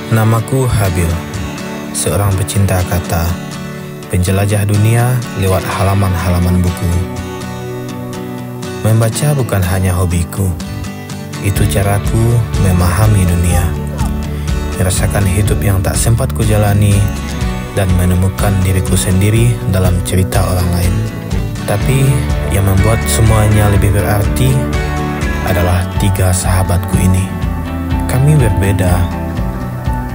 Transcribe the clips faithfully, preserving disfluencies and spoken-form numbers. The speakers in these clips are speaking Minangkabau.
Namaku Habil, seorang pecinta kata, penjelajah dunia lewat halaman-halaman buku. Membaca bukan hanya hobiku, itu caraku memahami dunia, merasakan hidup yang tak sempat kujalani, dan menemukan diriku sendiri dalam cerita orang lain. Tapi, yang membuat semuanya lebih berarti adalah tiga sahabatku ini. Kami berbeda,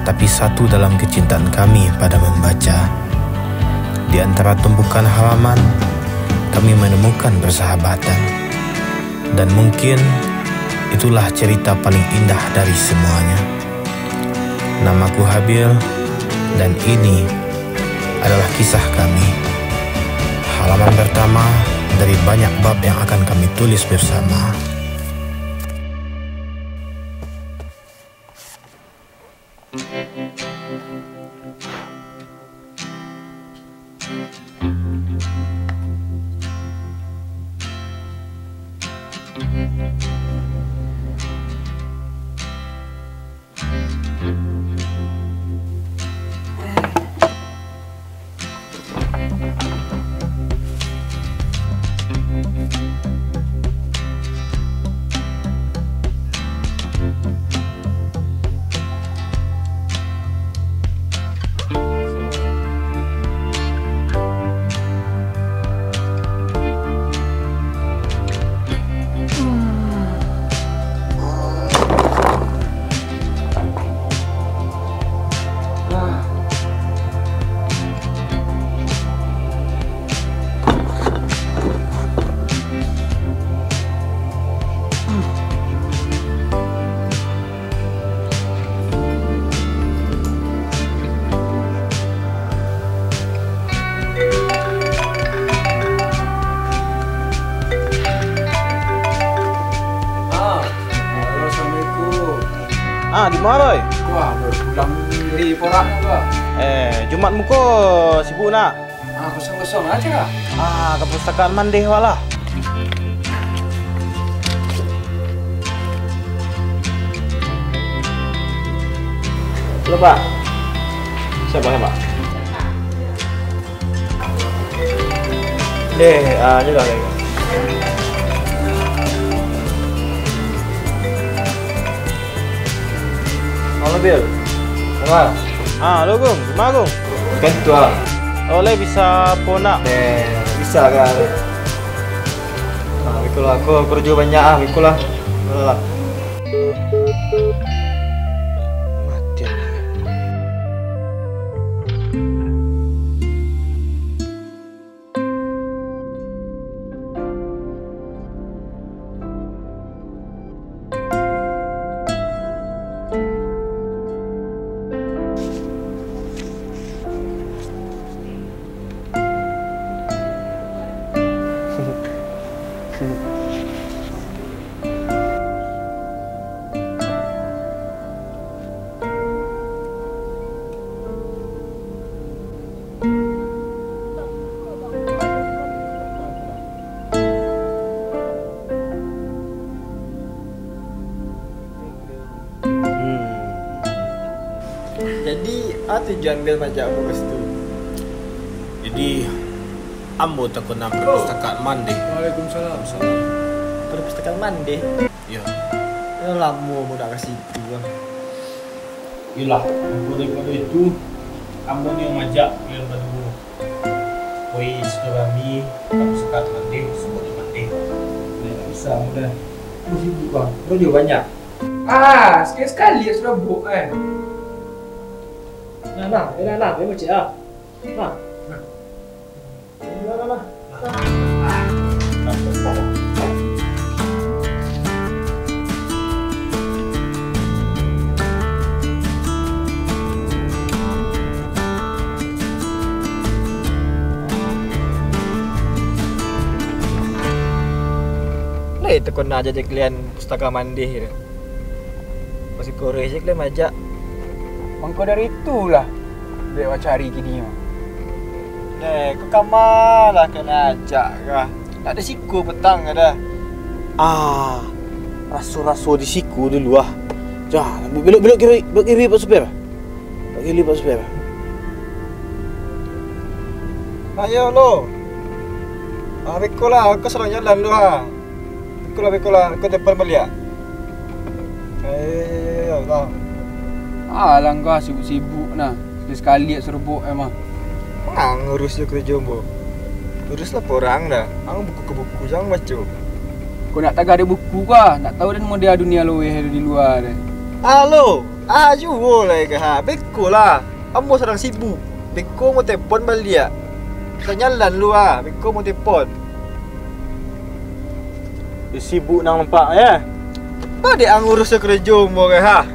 tapi satu dalam kecintaan kami pada membaca. Di antara tumpukan halaman, kami menemukan persahabatan. Dan mungkin itulah cerita paling indah dari semuanya. Namaku Habil, dan ini adalah kisah kami. Halaman pertama dari banyak bab yang akan kami tulis bersama. Ah, halo, assalamualaikum. Ah, di ma, Roy? Wah, baru pulang dari porak ko. Eh, Jumat muko sibuk nak? Ah, kosong-kosong aja lah. Ah, ka pustakaan Mandeh wak lah. Halo, Pak. Siapa, siapa? Deh, ah, ini lah, ini. Halo, Bil. Apa? Ah, halo, Gung. Di ma, Gung? Kan tu lah. Oleh bisa po nak? Eh, bisa kan? Ah, biko lah. Aku kerja banyak ah, biko lah. Alah. Mati. Hmm. Jadi, a tujuan Bil maajak ambo ka situ? Jadi, ambo takana perpustakaan Mandeh. Waalaikumsalam. Perpustakaan Mandeh? Iyo. Lah lamo ambo dak ka situ, ah. Iyolah, mako daripado itu, ambo nio maajak kalian baduo. Koi Silaturahmi, tapi sakaat Mandeh, sabuik di Mandeh. Nah, tak bisa, mudah. Aku sibuk, Bang. Kerja banyak. Ah, sekali-sekali ya sudah buk, kan. Nah, nah, eh, nah, nah, eh, cek, ah. Nah. Nah. Nah, nah, nah. Lai teko nak jadi kalian pustaka Mandeh tu. Masih kureh je kalian maajak. Mangko dari itulah dek wak cari kini mah. Deh, ko kama lah kena ajak kah? Nak di siko petang ka dah. Ah, raso-raso di siko dulu ah. Jah, belok, belok kiri, belok kiri, Pak Supir. Ili, Pak Supir. Ayo lo. Ah, beko lah, aku sadang jalan tu ha. Beko lah, beko lah, aku telepon baliak. Eh, Allah. Alah, kau sibuk-sibuk nah. Sakali-sakali surubok emang. Manga urus jo karajo ambo? Urus laporan dah. Ang buku ka buku, jan baco. Kau nak tagah dek buku kah? Nak tahu den model dunia lueh di lua deh. Alo, ah, juo lah ka ha. Beko lah. Ambo sadang sibuk. Beko ambo telepon baliak. Sadang jalan lu ah. Beko ambo telepon. Sibuk nan nampak, yo. Ba dek ang urus karajo ambo ko ha.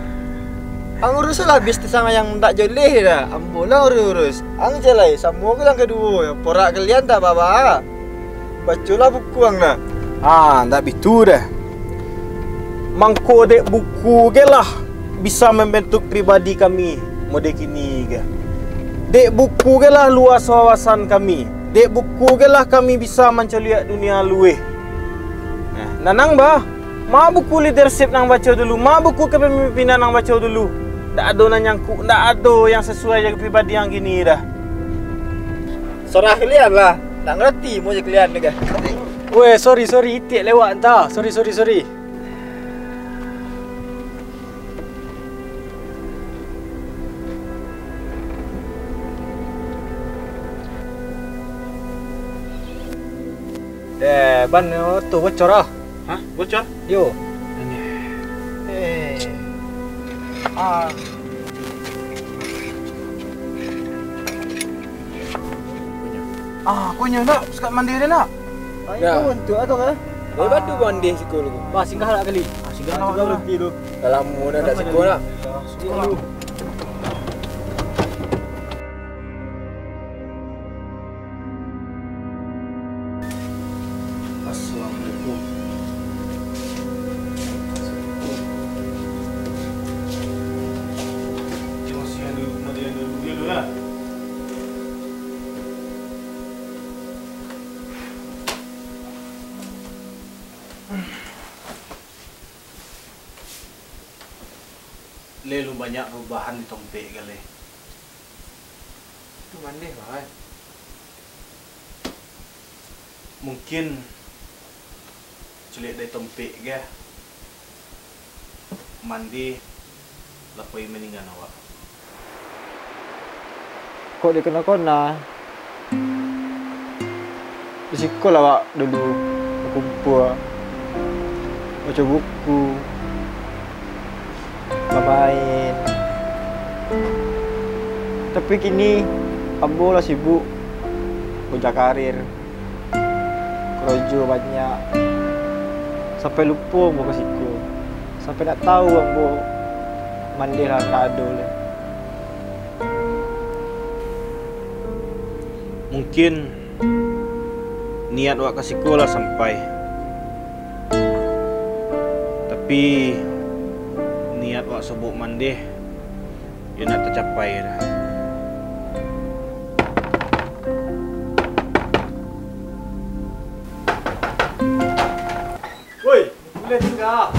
Ang urus lah bisnis ang nan ndak joleh dah. Ambo lah urus-urus. Ang jalai samo ko nan kaduo, porak kalian tak baa-baa. Bacolah buku ang dah. Ah, ndak bitu dah. Mangko dek buku ge lah bisa mambentuk pribadi kami mode kini ge. Dek buku ge lah luas wawasan kami. Dek buku ge lah kami bisa mancaliak dunia lueh. Nah, nanang bah, ma buku leadership nan baco dulu, ma buku kepemimpinan nan baco dulu. Ndak ado nan nyangkuk, ndak ado yang sasuai jo pribadi yang kini dah. Sorah kalian lah, ndak ngarati mo je kalian ni kan. Weh, sorry, sorry, itik lewat entah. Sorry, sorry, sorry. Eh, ban tu bocor ah. Hah? Bocor? Yo. Eh. Ah. Ah, konyo nak, sikat mandi dia nak. Dah. Itu untuk atau kah? Eh, bantu mandi siko lu. Bah, singgah lah kali. Ah, singgah lah, singgah lah. Dah lamo dah tak siko nak. Siko lah. Assalamualaikum. Masih ada, ada, ada, ada, ada. Leh, lu banyak parubahan di Tompek ko, Leh. Tu mandeh, Bang, ai. Mungkin, culik dari Tompek ko, mandeh, lapoi maningan awak. Kok dikana-kana, di siko lah awak dulu bakumpua, baco buku, bamain. Tapi kini, ambo lah sibuk mangeja karir. Karajo banyak, sampai lupo ambo ka siko, sampai ndak tahu ambo mandeh lah ndak ado lai. Mungkin niat wak ka siko lah sampai, tapi niat wak sobok mandeh, yo ndak tacapai doh. Woi, buliah tingga.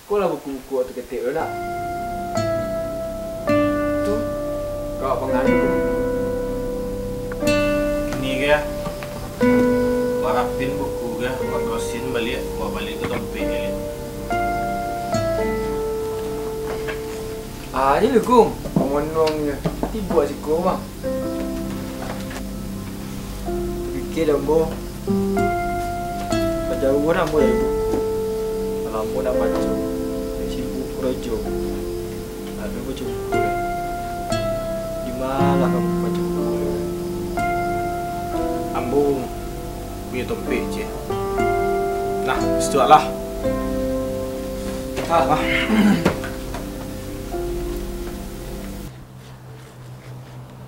Ko lah buku-buku tu ketek tu nak. Tu, kau pangan tu. Kini ko, barapin buku ko, bakosin baliak, bawa baliak ka Tompek ko. Ah, ni lu, Gung. Pamonongnyo. Tibo siko, Bang. Tapikia dek ambo, lah jauah ambo dari buku. Lah lamo ndak baco, sibuk karajo. Ndak ado baco buku lai. Di ma lah ka baco buku lai? Ambo punyo Tompek ciek. Nah, situ lah. Ah.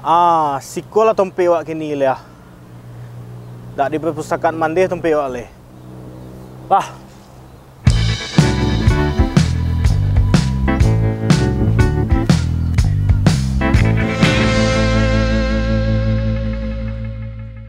Ah, siko lah Tompek wak kini lai. Ndak di perpustakaan mandeh Tompek wak lai. Bah,